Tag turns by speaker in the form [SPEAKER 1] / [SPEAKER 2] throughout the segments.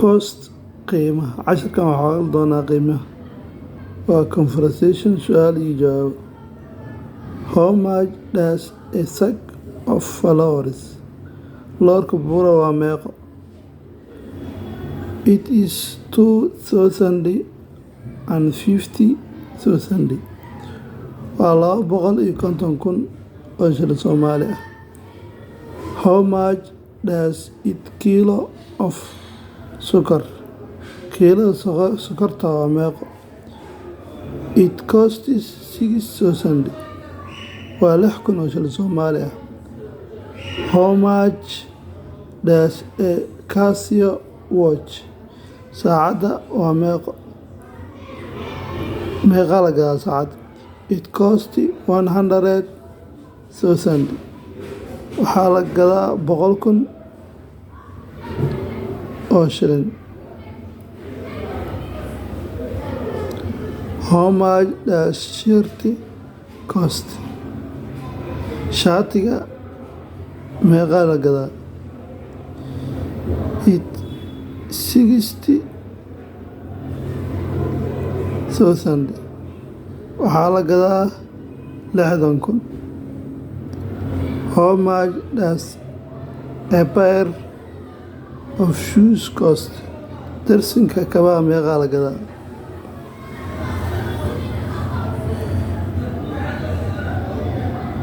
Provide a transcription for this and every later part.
[SPEAKER 1] Cost, qiimaha. Casharkan waxaa oga doonaa qiimaha. Waa conversation, su'aal iyo jawaab. How much does a sack of flour? Loorka bura waa meeqo? It is 250,000. Waa 250,000 oo shilin Soomaali ah. How much does a kilo of sugar? Kiilada sokorta waa meeqo? It costs 6,000. Waa 6,000 oo shilin Soomaali ah. How much does a Casio watch? Saacadda waa meeqo? Meeqa la gadaa saacadda? It costs 100,000. Waxaa la gadaa 100,000 oo shilin. How much does shirt cost? Shaatiga meeqa la gadaa? It 60,000. Waxaa la gadaa 60,000. How much does a pair of shoes cost? Darsinka kabaha meeqa la gadaa?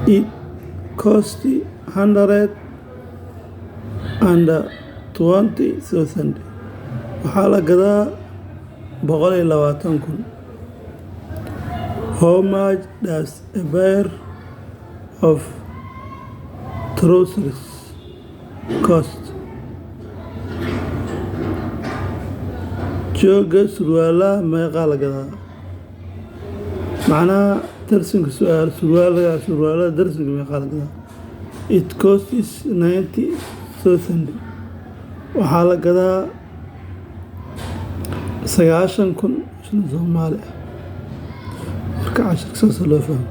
[SPEAKER 1] It costs 120,000. Waxaa la gadaa 120,000. How much does a pair of trousers cost? Jooga surwaalaha meeqa la gadaa? Macnaha darsinka surwaalada darsinka meeqa la gadaa? It costs 90,000. Waxaa la gadaa 90,000 shilin Soomaali ah. Marka casharka saas loo fahmo.